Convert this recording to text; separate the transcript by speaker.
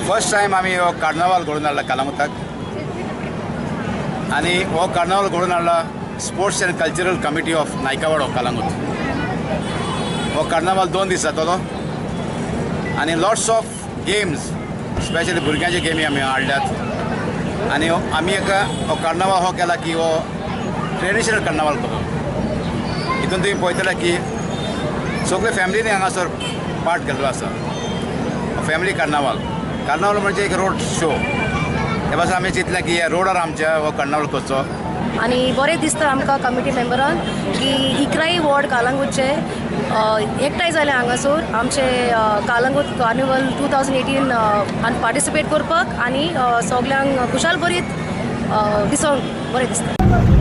Speaker 1: First time आमी हो कार्नावाल घडोवन हाडला कलंगूटाक आनी हो कार्नावाल घडोवन हाडला Sports and Cultural Committee of Naikwado, Calangute. हो कार्नावाल 2 दीस जातलो आनी लॉट्स ऑफ गेम्स, स्पेशली भुरग्यांचे गेमी आमी हाडल्यात. आनी आमी एक हो कार्नावाल हो केला की हो ट्रेडिशनल कार्नावाल कसो. हितून तुमी पळयतले की सगळे फॅमिलीनी हांगासर पार्ट घेतलो आसा. फॅमिली कार्नावाल. कार्नावाल म्हणजे एक रोड शो. ते पासून आमी चिंतलें की ह्या रोडार आमच्या हो कार्नावाल करचो.
Speaker 2: आनी बरें दिसता आमकां कमिटी मेंबरान की 11 वॉर्ड कालंगूटचे एकठांय जाले हांगासर आमचे कालंगूट कार्निवल 2018 आनी पार्टिसिपेट करपाक आनी सगल्यांक खुशाल बरीत दिसोंक बरें दिसता.